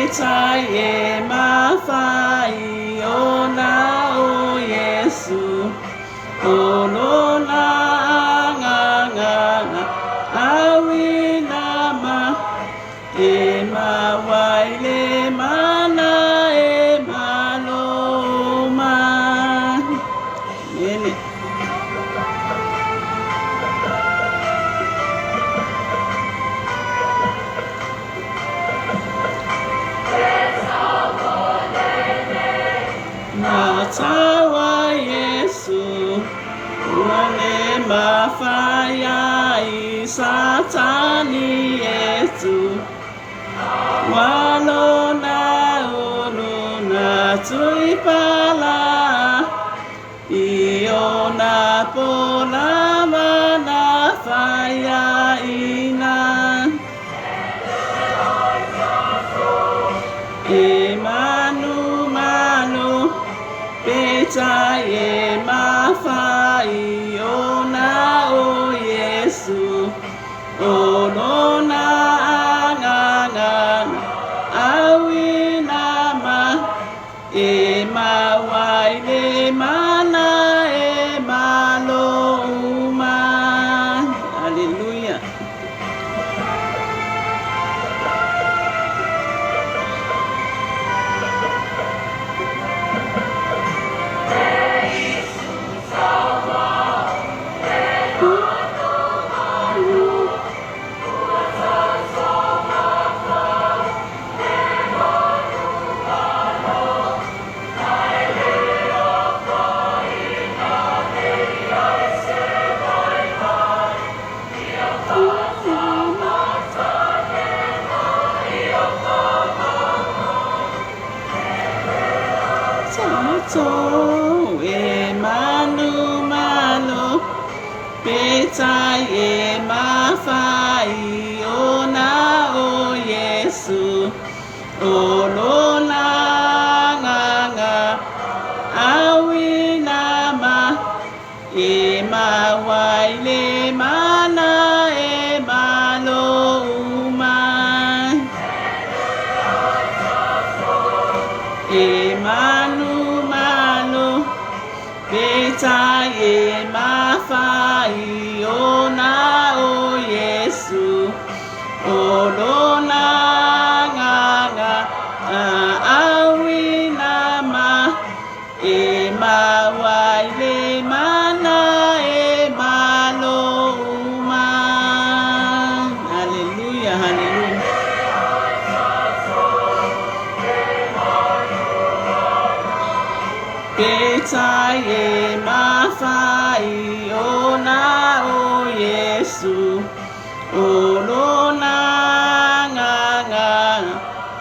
Peitai e mafai ona o Iesu, o lona agaga auina ma e maua ai le mana e malo ma. Amene. Mataua Iesu, ua le mafai ai Satani e tu. Ua lona uluna tuipala, i ona pola ma na faiaina. E manumanu, peitai e mafai ona o Iesu, o lona agaga auina ma e maua ai le mana e malo uma. Aleluia. Tato e manumanu, peitai e mafai ona o Iesu, o lona agaga auina ma e maua ai le mana e malo uma. E manumanu, peitai e mafai ona o Iesu, o lona agaga auina ma e maua ai le mana e malo uma. Hallelujah, hallelujah. Peitai e mafai ona o Iesu, o lona agaga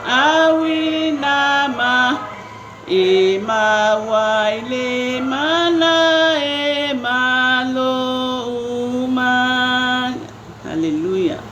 auina ma e maua ai le mana e malo uma. Hallelujah.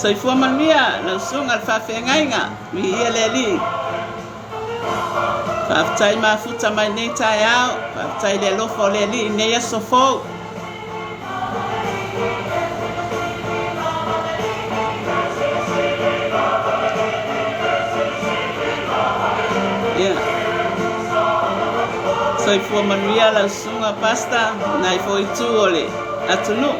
Soifua manuia lau susuga le faafeagaiga, viia le Alii. Faafetai mafuta mai nei taeao, faafetai le alofa o le Alii i nei aso fou. Yeah. Soifua manuia lau susuga Pastor, nai foi itu o le atunuu.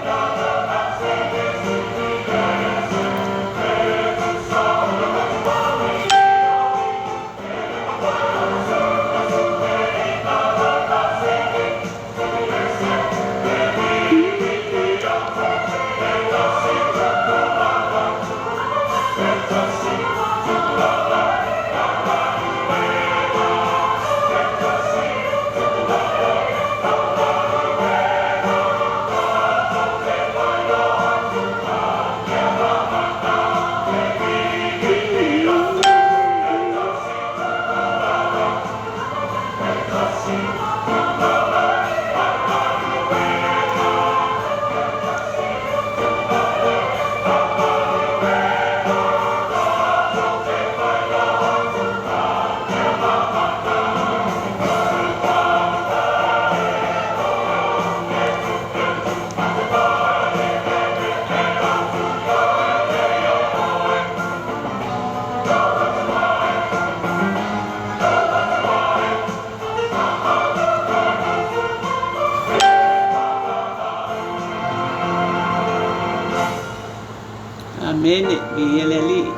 Amene. Viia le Alii.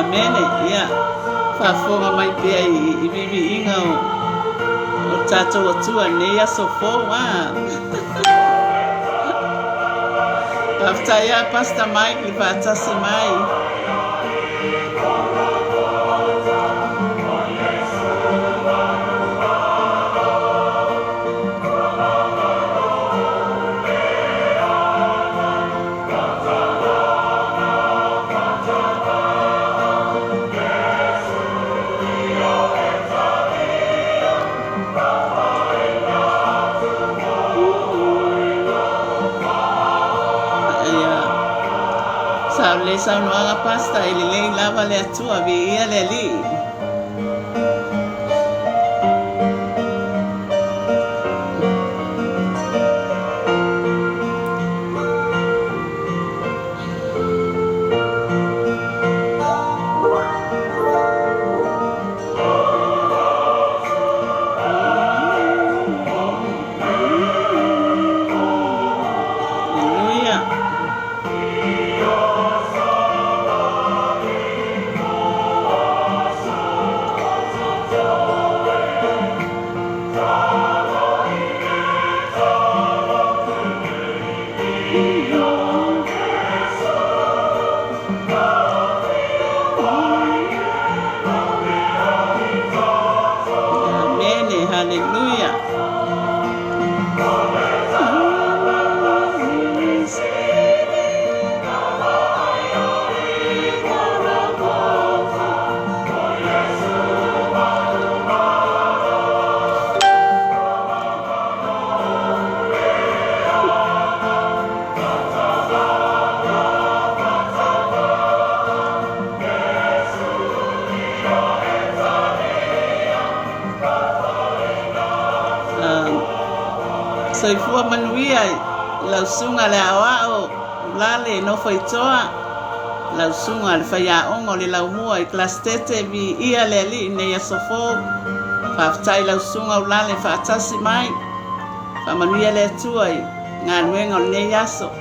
Amene. Ia, faafofoga mai pea i, i viiviiga o, o tatou Atua i lenei aso fou, a. Faafetai lava Pastor Mike le faatasi mai. Ia, sao lelei saunoaga Pastor, e lelei lava le Atua, viia le Alii. Hallelujah. Amene. Hallelujah. Soifua manuia lau susuga le aoao Lale Nofoitoa, lau susuga le faiaoga o le laumua i Klasitete, viia le Alii i nei aso fou. Faafetai lau susuga Ulale faatasi mai. Faamanuia le Atua i galuega o lenei aso.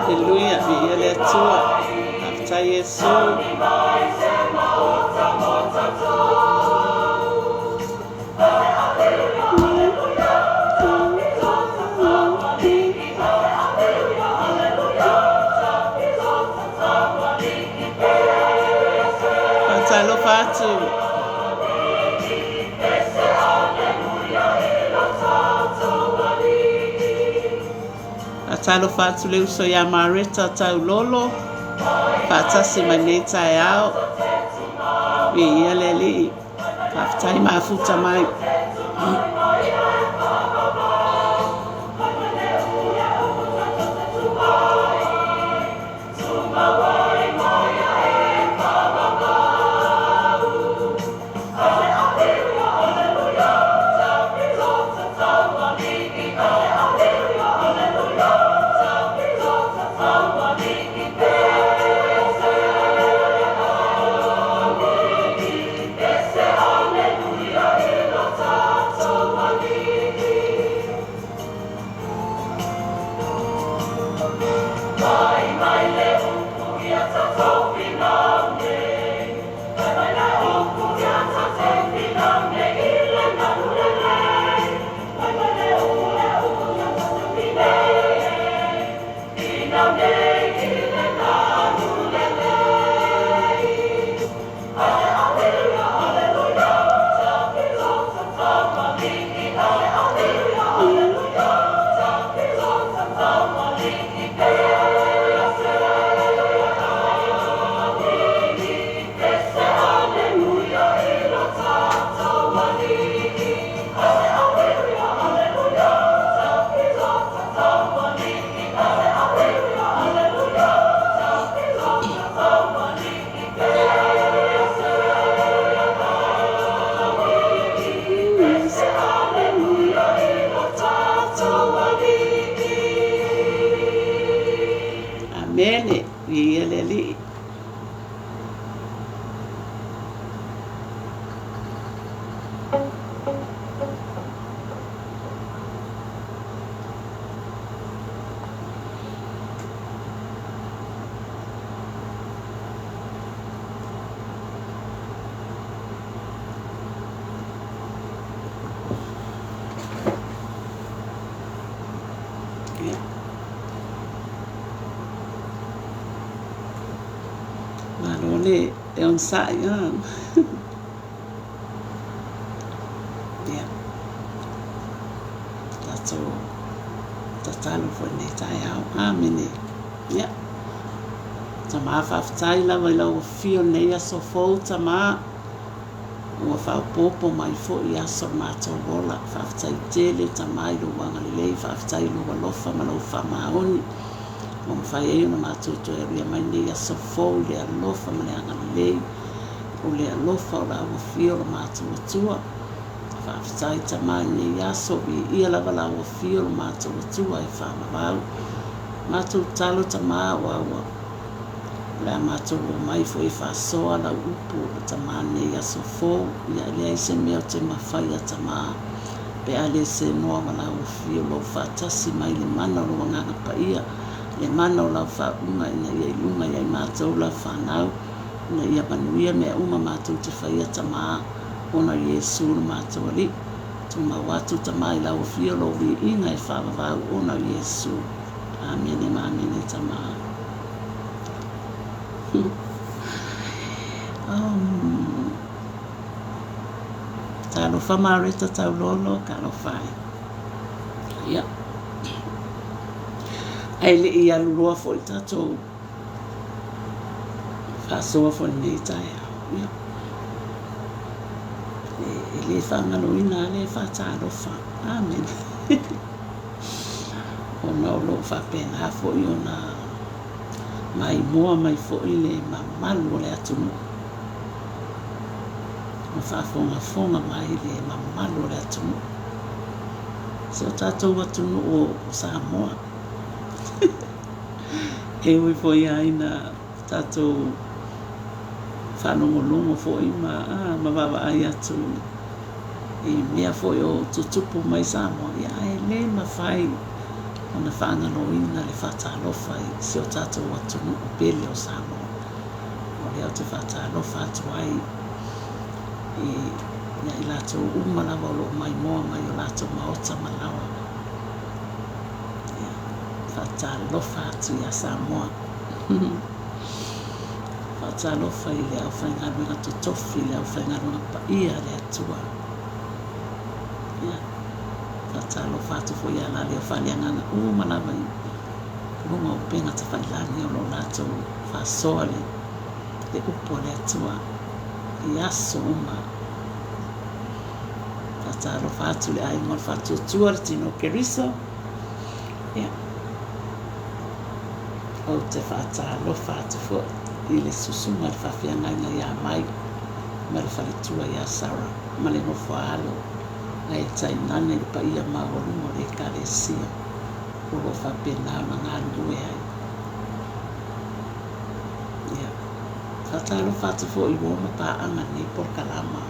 Aleluia, viia le Atua. Faafetai Iesu. Faatalofa atu. Faatalofa atu le uso iā Mareta Taulolo, faatasi mai nei taeao. Viia le Alii. Faafetai mafuta mai. Amene. Viia le Alii. Ia. Malo le le onosai a. Ia. Tatou tatalo foi nei taeao. Amene. Ia. Tama faafetai lava i lau afio nei aso fou tama. Ua faaopoopo mai foi i aso o le matou ola. Faafetai tele Tama i lou agalelei, faafetai i lou alofa ma lou faamaoni ua mafai ai ona matou toe aluia mai nei aso fou i le alofa ma le agalelei o le alofa o la ua afio lo matou Atua. Faafetai Tama i nei aso, viia lava la ua afio lo matou Atua e faavavau. Matou talo Tama aua ua O le a matou omai foi e faasoa lau upu o le tama nei aso fou, ia e leai se mea o te mafai a tama pe a le senoa ma lau afio lou faatasi mai le mana o lou Agaga Paia, le mana o lau faauuga ina ia i luga ia i matou lau fanau, ina ia manuia mea uma matou te faia tama ona o Iesu lo matou Alii. Tumau atu tama i lau afio lou viiga e faavavau ona o Iesu. Amene ma amene tama. Talofa Mareta Taulolo, talofa e. Ia. Ae le i alu loa foi tatou faasoa foi lenei taeao. Ia. E le faagaloina lava le faatalofa. Amene. Ona o lo o faapena foi ona maimoa mai foi le mamalu o le atunuu ma faafogafoga mai le mamalu o le atunuu. Si o tatou atunuu o Samoa. E ui foi lava ina tatou faalogologo foi ma, ma vaavaai atu i mea foi o tutupu mai Samoa, ia ae le mafai ona faagaloina le faatalofa i si o tatou atunuu pele o Samoa. O lea ou te faatalofa atu ai i ia i latou uma lava o lo o maimoa mai o latou maota ma laoa. Ia, faatalofa atu ia Samoa. Faatalofa i le aufaigaluega totofi, le aufaigaluega paia a le Atua. Ia, faatalofa atu foi ia Laleo Faaleagaga uma lava i luga o upega tafailagi o lo o latou faasoa le, le upu a le Atua i aso uma. Faatalofa atu i le aiga o le Faatuatua, le Tino o Keriso. Ia, ou te faatalofa atu foi i le susuga i le faafeagaiga ia Mai ma le faletua ia Sarah ma le nofo a alo ae tainane le paia maualuga o le Ekalesia o lo o faapena ona galulue ai. Ia, faatalofa atu foi i uo ma paaga i lenei polokalama.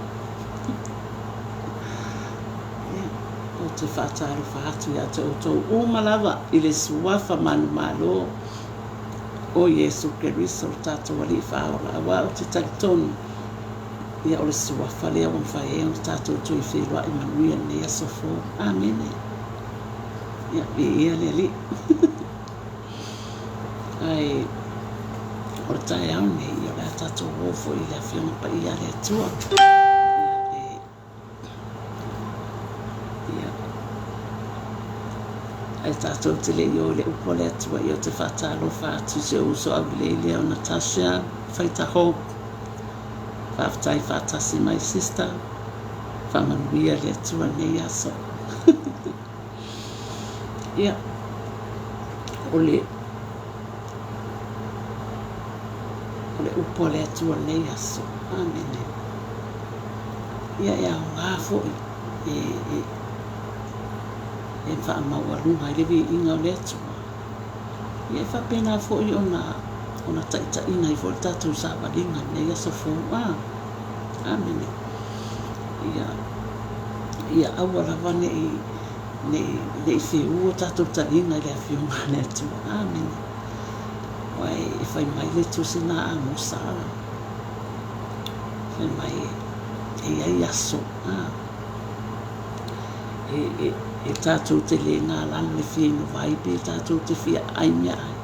Ia, ou te faatalofa atu ia te outou uma lava i le suafa manumalo o Iesu Keriso lo tatou Alii Faaola, aua ou te talitonu, ia o le suafa lea ua mafai ai ona tatou toe feiloai manuia i lenei aso fou. Amene. Ia, viia le Alii. Ae o le taeao lenei, ia o le a tatou o foi i le Afioga Paia a le Atua. Ia, Ia, ae tatou te le i o i le upu a le Atua, ia ou te faatalofa atu i si ou uso aulelei lea o Natasha Faita Hope. Faafetai faatasi mai sister. Faamanuia le Atua i lenei aso. Ia, o le o le upu a le Atua i lenei aso. Amene. Ia e aoga foi e, e, e faamaualuga ai le viiga o le Atua. Ia e faapena foi ona ona taitaiina ai foi le tatou savaliga i lenei aso fou. A, amene. Ia, ia aua lava ne i ne i ne i feua tatou taliga i le Afioga a le Atua. Amene. Aua e fai mai le tusi na a Amosa, fai mai e i ai aso, a, e, e, e tatou te le galala le fia inu vai pe tatou te fia ai meaai,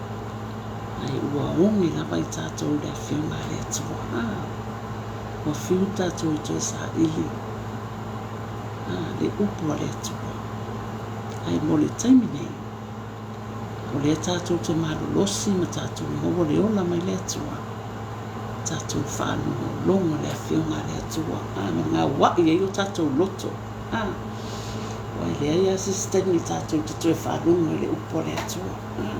ae ua oge lava i tatou le Afioga a le Atua. A, ua fiu tatou e toe saili, a, le upu a le Atua. Ae mo le taimi nei, O lea tatou te malolosi ma tatou maua le ola mai le Atua, tatou faalogologo i le Afioga a le Atua, a, ma gauai ai o tatou loto, a. Aua e leai lava se isi taimi tatou te toe faalogo i le upu a le Atua, a.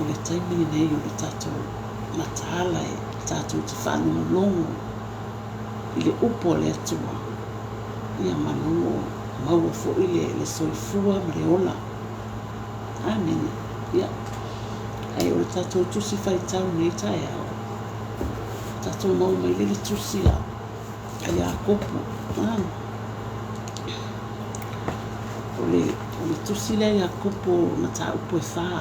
O le taimi lenei o le tatou mataala e tatou te faalogologo i le upu a le Atua, ia manu o maua foi le, le soifua ma le ola. Amene. Ia, ae o le tatou tusi faitau nei taeao, tatou maua mai le le tusi a, a Iakopo. Ah. O le, o le tusi lea Iakopo mataupu e whā.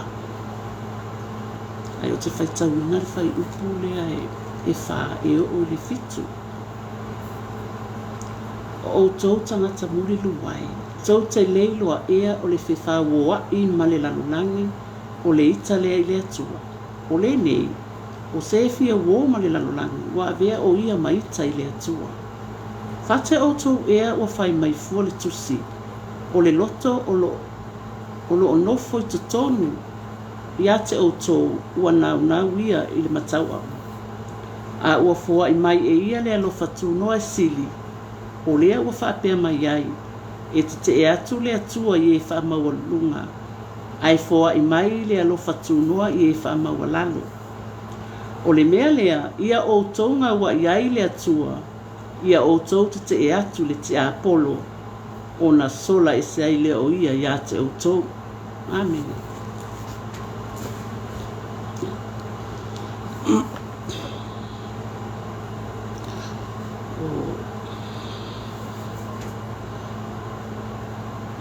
Ae o te faitauina le whaiupu lea e, e whā e oo i le whitu. O outou tagata muliluai, tou te le iloa ea o le fefauoaʻi ma le lalolagi, o le ita lea i le Atua. O lenei, o se fia uō ma le lalolagi, ua avea ʻo ia ma ita i le Atua. Fate ʻoutou ea ua fai mai fua le Tusi, o le loto o lo o lo o nofo i totonu ia te ʻoutou ua naunau ia i le matauaʻo. A ua foai mai e ia le alofa tunoa e sili, o lea ua faapea mai ai, E tetee atu le Atua i e faamaualuluga, ae foai mai le alofa tunoa i e faamaualalo. O le mea lea, ia outou gaua'i ai le Atua, ia outou tetee atu i le tiapolo, ona sola ese ai lea o ia iā te outou. Amene.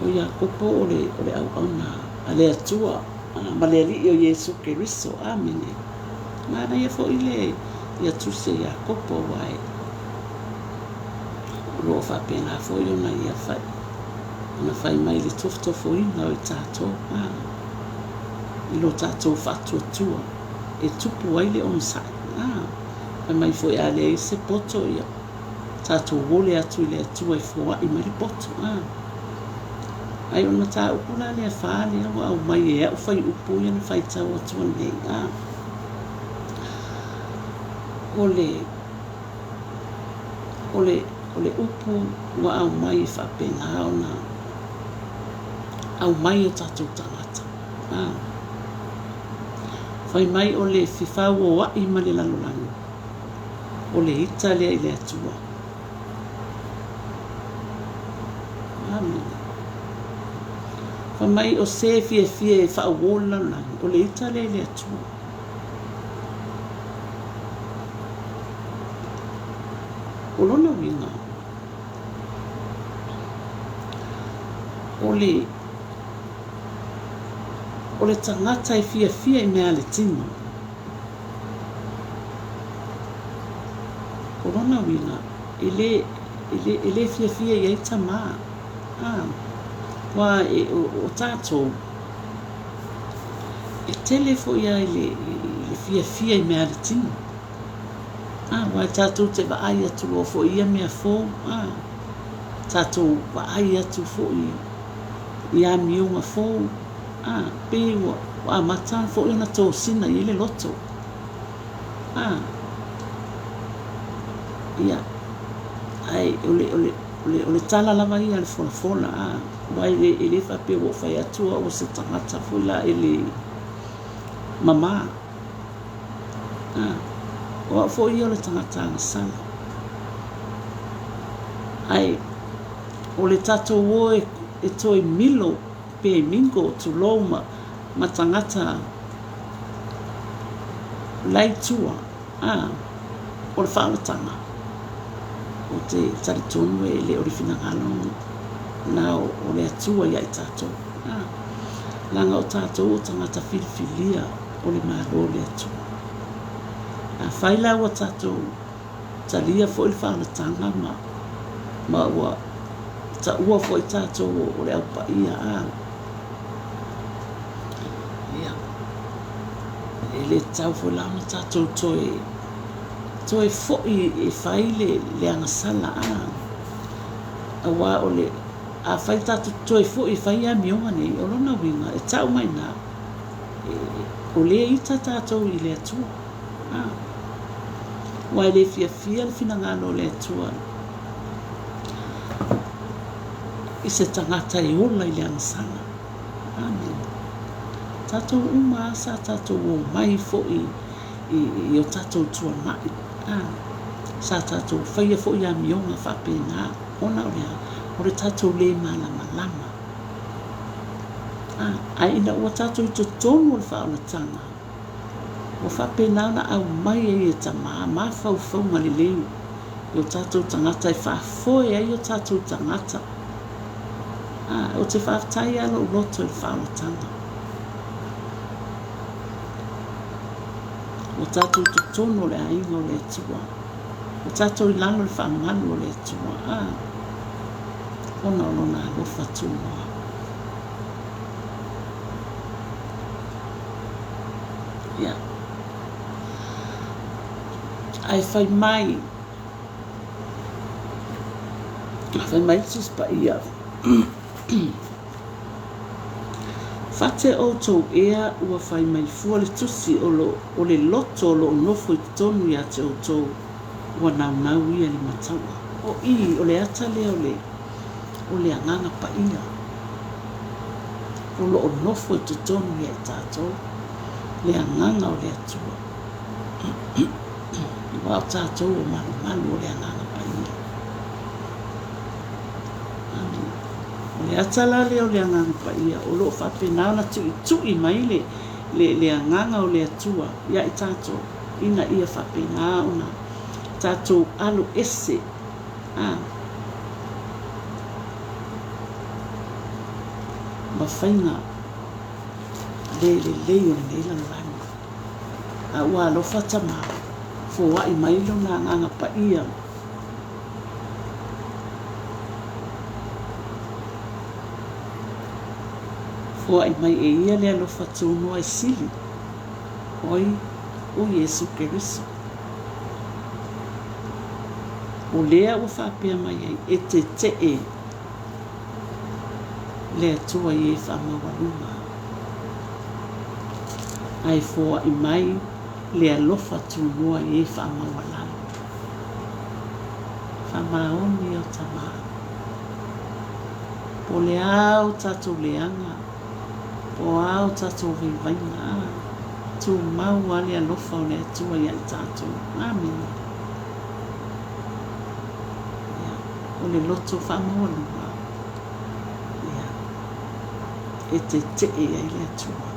O Iakopo o le, o le auauna a le Atua ma le Alii o Iesu Keriso. Amene. Manaia foi le ia tusi a Iakopo aua e o lo o faapena foi ona ia fai, ona fai mai le tofotofoina o i tatou, a, i lo tatou faatuatua e tupu ai le onosai. A, fai mai foi a leai se poto, ia tatou ole atu i le Atua e foai mai le poto. A, ai o le mataupu la lea fa lea ua aumai e au fuaiupu ia na faitau atu nei. A, o le O le, o le upu ua aumai e faapena ona aumai o tatou tagata. A. Fai mai o le fefauoa'i ma le lalolagi, o le ita lea i le Atua. Amene. Fai mai o se fiafia e faauo le lalolagi, o le ita lea i le Atua. O lona uiga, o le, o le tagata e fiafia i mea a le tino, o lona uiga, e le, e le, e le fiafia i ai tamā. Ā, aua e, o, o tātou, E tele foi a i le, i le fiafia i mea a le tino. A, aua e tatou te vaai atu loa foi i ia mea fou, a, tatou vaai atu foi i amioga fou, a, pei ua, ua amata foi ona tosina i ai le loto. A, ia, ae o le, o le, o le, o le tala lava ia a le folafola, a. Aua e le, e le faapea ua ou fai atu au o se tagata foi la e le mamā. A, o au foi ia o le tagata agasala. Ae o le tatou o e, e toe milo pe mingle, tulou, ma, ma tagata la i tua. Ā, o le faaolataga, ou te talitonu e le o le finagalo na o le Atua ia i tatou. Ā, leaga o tatou o tagata filifilia o le Malo o le Atua. Afai la ua tatou talia foi le faaolataga ma, ma ua taua foi tatou o le Au Paia, ā, ia, e le tatau foi la ona tatou toe, toe foi e fai le, le agasala, a, aua o le, afai tatou te toe foi e fai amioga nei, o lona uiga, e tau mai i ina, e, o lea e ita tatou i le Atua, a, aua e le fiafia le finagalo o le Atua i se tagata e ola i le agasala. Amene. Tatou uma lava sa tatou omai foi i, i o tatou tuanai. A, sa tatou faia foi amioga faapena, ona o le a? O le tatou lē malamalama. A, ae ina ua tatou i totonu o le faaolataga, ua faapena ona aumai ai e Tamā mafaufauga lelei i o tatou tagata e faafoe ai o tatou tagata. Ā, ou te faafetai lava lou loto i le faaolataga. Ua tatou i totonu o le aiga o le Atua. Ua tatou i lalo o le faamalu o le Atua. Ā, ona o Lona alofa tunoa. Ia. Ae fai mai, fai mai le Tusi Paia, Fate outou ea ua fai mai fua le tusi o lo o le loto o lo o nofo i totonu ia te outou, ua naunau ia i le mataua. O i, o le ata lea o le, o le Agaga Paia o lo o nofo i totonu ia i tatou, le Agaga o le Atua. Aua o tatou o malumalu o le Agaga Paia. Amene. O le ata la lea o le Agaga Paia o lo o faapena ona tuitui mai le, le, le Agaga o le Atua ia i tatou, ina ia faapena ona tatou alo ese a, ma faiga le lelei o lenei lalolagi. A ua alofa Tama, foai mai Lona Agaga Paia. Foai mai e Ia le alofa tunoa e sili, oi, o Iesu Keriso. O lea ua faapea mai ai, e tetee le Atua i e faamaualuga, ae foai mai le alofa tunoa i e faamaualalo. Faamaoni o Tama. Po o le a o tatou leaga, po o a o tatou vaivaiga, a, tumau lava le alofa o le Atua ia i tatou. Amene. Ia, o le loto faamaualuga, ia, e tetee ai le Atua.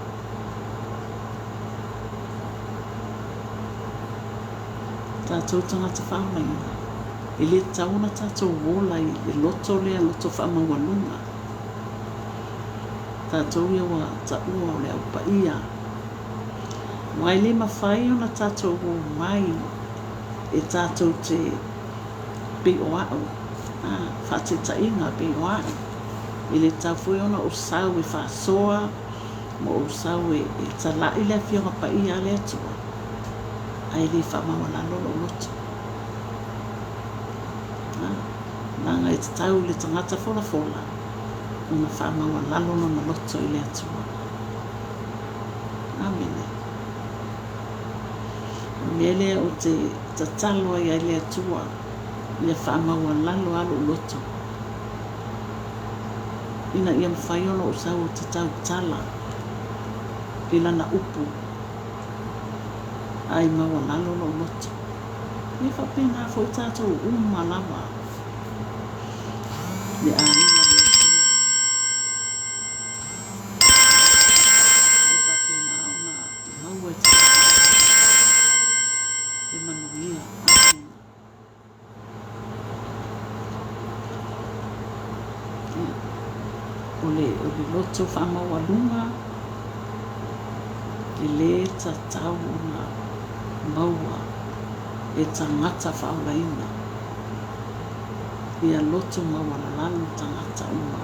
Tatou tagata faalaina, e le tatau ona tatou ola i le loto lea, loto faamaualuga. Tatou ia ua taua o le Au Paia. Aua e le mafai ona tatou omai e tatou te pei o a'u, a, faataitaiga pei o a'u, e le tatau foi ona ou sau e faasoa ma ou sau e tala'i le Afioga Paia a le Atua, ae le faamaualalo lou loto. A, leaga e tatau i le tagata folafola ona faamaualalo lona loto i le Atua. Amene. O le mea lea ou te tatalo ai ai le Atua, ia faamaualalo lava lou loto, ina ia mafai ona ou sau ou te tautala i Lana upu, ae maualalo lou loto. Ia faapena foi tatou uma lava, le aiga o le Atua. Ia faapena ona maua e le manuia. Amene. O le, o le loto faamaualuga e lē tatau ona maua e tagata faaolaina. Ia loto maualalalo tagata uma.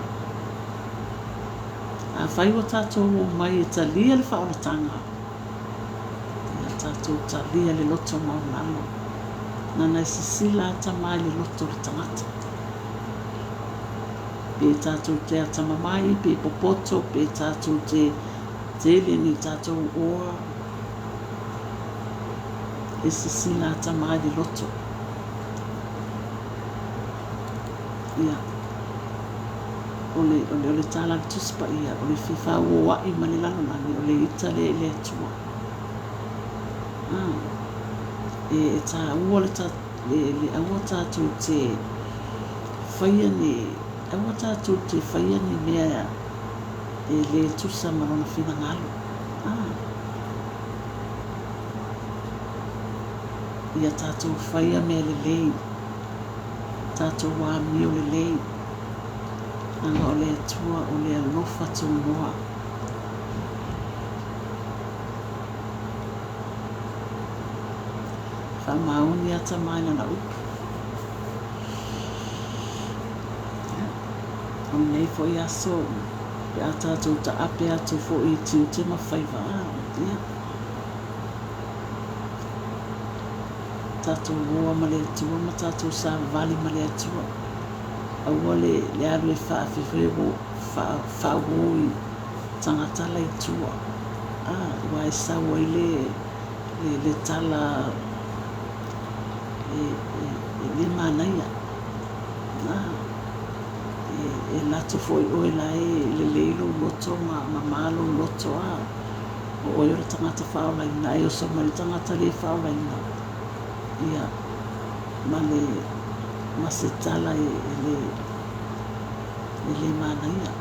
Afai ua tatou omai e talia le faaolataga, Ia tatou talia le loto maualalo. Nana e sisila ata mai le loto o le tagata. Pe tatou te atamamai, pe popoto, pe tatou te tele ni tatou oa, e sisila ata mai le loto. Ia, o le, o le, o le tala a le Tusi Paia, o le fefauoa'i ma le lalolagi, o le ita lea i le Atua. Ah, e, e tāua le, ta, le, le aua tātou te whaia ni, aua tātou te whaia ni mea e le tusa ma lona finagalo. Ah. Ia tātou whaia mea lelei, tātou amio lelei, leaga o le Atua o le alofa tunoa. Faamaoni ata mai lana upu. Ia, o lenei foi aso, pe a tatou taape atu foi i tiute ma faiva, ia, tatou oa ma le Atua ma tatou savavali ma le Atua. Aua le, le alu e faafefeo, faa, faauo i tagata la i tua, a, aua e sau ai le, le, le tala e, e, e le manaia. A, e, e alu atu foi oe la e lelei lou loto ma mama lou loto, a, o oe o le tagata faaolaina, ae oso mai le tagata le faaolaina, ia, ma le, ma se tala e, e le, e le manaia.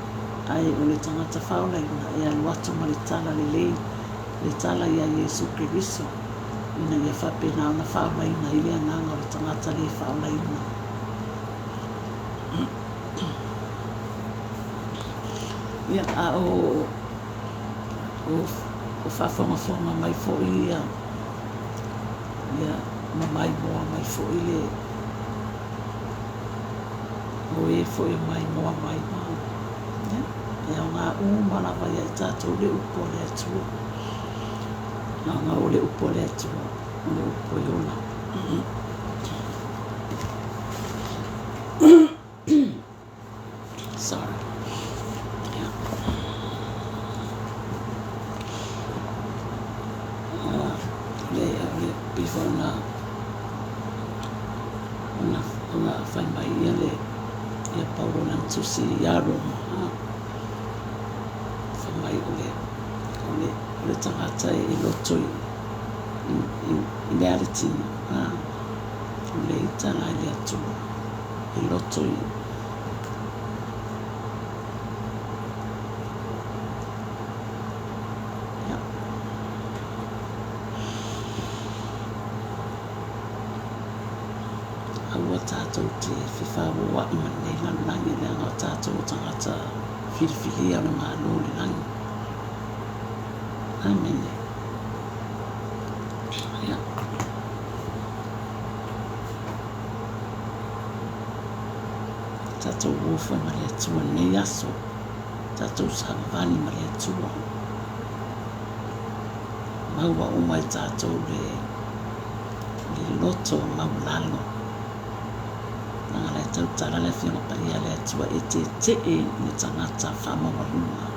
Ae o le tagata faaolaina e alu atu ma le tala lelei, le tala iā Iesu Keriso, ina ia faapena ona faaolaina ai le agaga o le tagata le faaolaina. Ia, a o, o, o faafogafoga mai foi ia, ia ma maimoa mai foi le, o e foi e maimoa mai ma, ia, e aoga uma lava ia i tatou le upu a le Atua. Leaga o le upu a le Atua, o le upu e ola. Sorry. Yeah. Le, le, pei foi ona, ona, ona fai mai ia le, ia Paulo lana tusi ia Roma, ha? Fai mai o le, o le, o le tagata e loto i, i, i, i le a le tino, ha? O le ita la i le Atua, e loto i, ia. Aua tatou te fefaoa'i ma lenei lalolagi leaga o tatou o tagata filifilia o le Malo o le lagi. Amene. Ia. Tatou o foi ma le Atua i lenei aso. Tatou savavali ma le Atua. Maua uma e tatou le, le loto maualalo. Leaga la e tautala le Afioga Paia a le Atua e tetee i le tagata faamaualuga.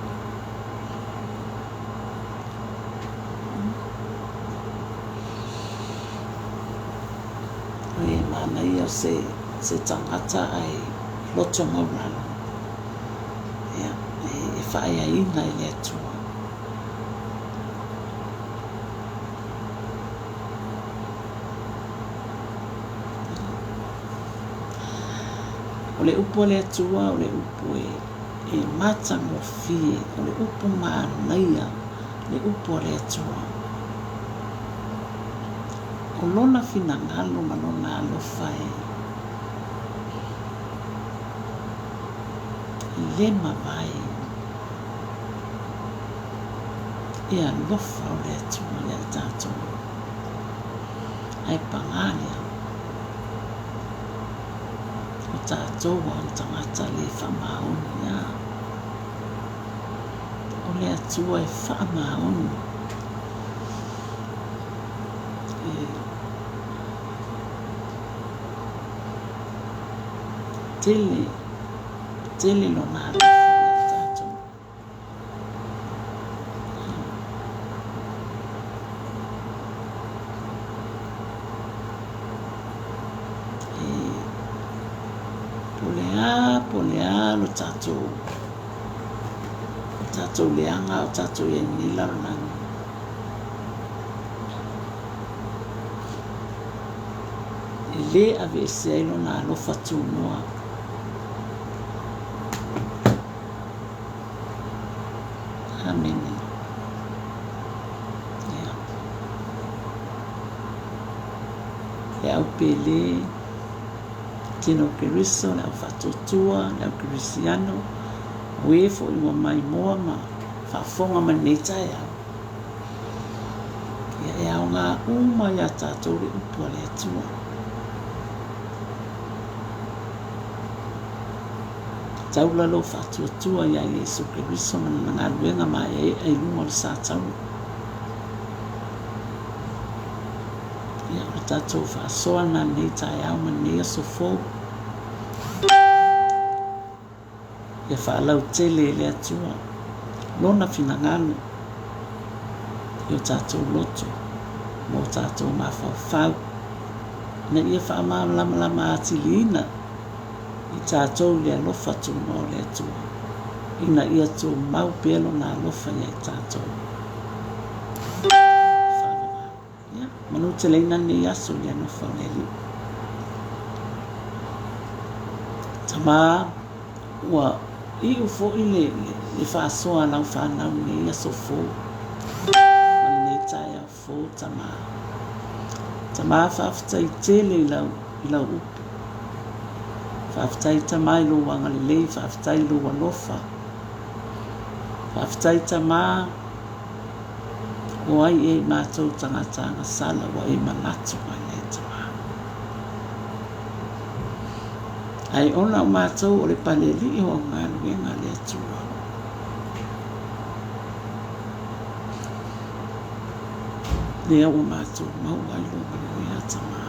E manaia se, se tagata ae loto maualalo. Ia, e faaeaina e le Atua. O le upu a le Atua, o le upu e, e matagofie, o le upu manaia, le upu a le Atua. O lona finagalo ma lona alofa e le mavae. E alofa o le Atua ia i tatou. Ae pagā lea, o tatou a o tagata le faamaoni a. O le Atua e faamaoni. E tele, tele lona alofa ia i tatou. E po o le a, po o le a lo tatou, o tatou leaga o tatou i ai nei lalolagi. E lē aveesea ai lona alofa tunoa. Amene. Ia. Le au pele, tino Keriso, le au faatuatua, le au Kerisiano, o e foi ua maimoa ma faafofoga mai lenei taeao. Ia e aoga uma iā tatou le upu a le Atua. Taula lou faatuatua iā Iesu Keriso ma Lana galuega maeaea i luga o le sa taula. Ia, o le tatou faasoa lena i lenei taeao ma lenei aso fou. Ia faalautele e le Atua Lona finagalo i o tatou loto ma o tatou mafaufau, ina ia faamalamalama atiliina i tatou i le alofa tunoa o le Atua, ina ia tumau pea Lona alofa ia i tatou. Faavavau. Ia, manuteleina lenei aso i le alofa o le Alii. Tama, ua iu foi le, le faasoa a lau fanau i lenei aso fou ma lenei taeao fou, Tama. Tama, faafetai tele i lau, i lau upu. Faafetai, Tama, i lou agalelei, faafetai i lou alofa. Faafetai, Tama, O ai ea i matou tagata agasala ua e manatu mai ai, Tama? Ae ona o matou o le palealii o au galuega a le Atua. Lea ua matou maua ai lou manuia, Tama.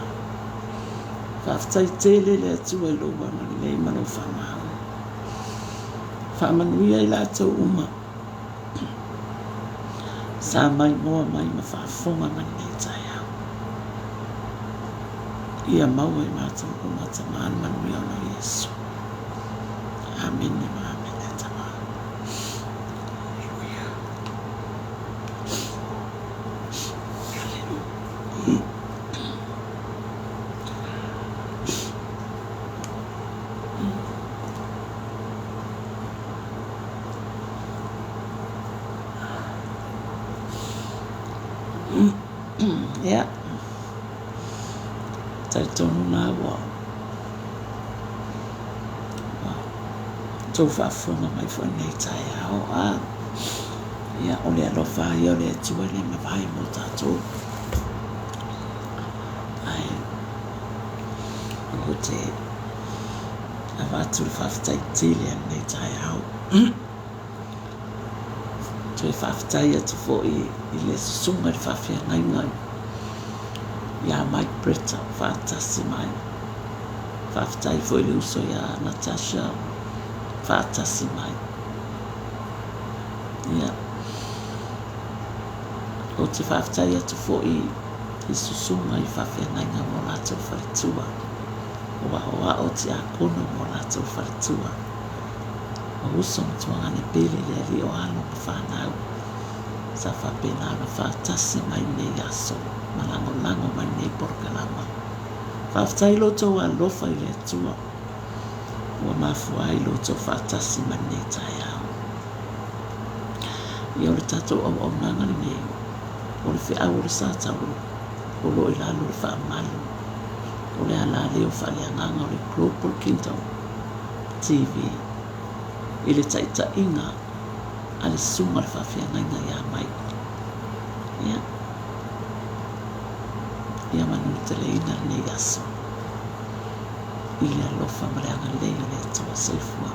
Faafetai tele le Atua i lou agalelei ma lou faamalo. Faamanuia i latou uma Sa maimoa mai ma faafofoga mai lenei taeao. Ia maua i matou uma Tama le manuia ona o Iesu. Amene ma amene Tama. Aleluia. Aleluia. Ia, talitonu lena ua outou faafofoga mai foi i lenei taeao. A, ia, o le alofa lava ia o le Atua e le mavae mo tatou. Ae ou te avatu le faafetai tele i lenei taeao. Toe faafetai atu foi i le susuga i le faafeagaiga ia Mike Bretta faatasi mai. Faafetai foi i le uso ia Natasha faatasi mai. Ia, ou te faafetai atu foi i susuga i faafeagaiga ma o latou faletua, o aoao tiakono ma o latou faletua. O uso ma tuagane pele le alii o alo ma fanau sa faapena ona faatasi mai lenei aso ma lagolago mai lenei polokalama. Faafetai i lo outou alofa i le Atua ua mafua ai lo outou faatasi mai lenei taeao. Ia o le tatou auaunaga lenei, o le feau o le Satauro o lo o i lalo o le faamalu o le alaleo faaleagaga o le Global Kingdom TV i le taitaiga a le Susuga i le Faafeagaiga ia Mike. Ia, ia manuteleina lenei aso i le alofa ma le agalelei o le Atua. Soifua.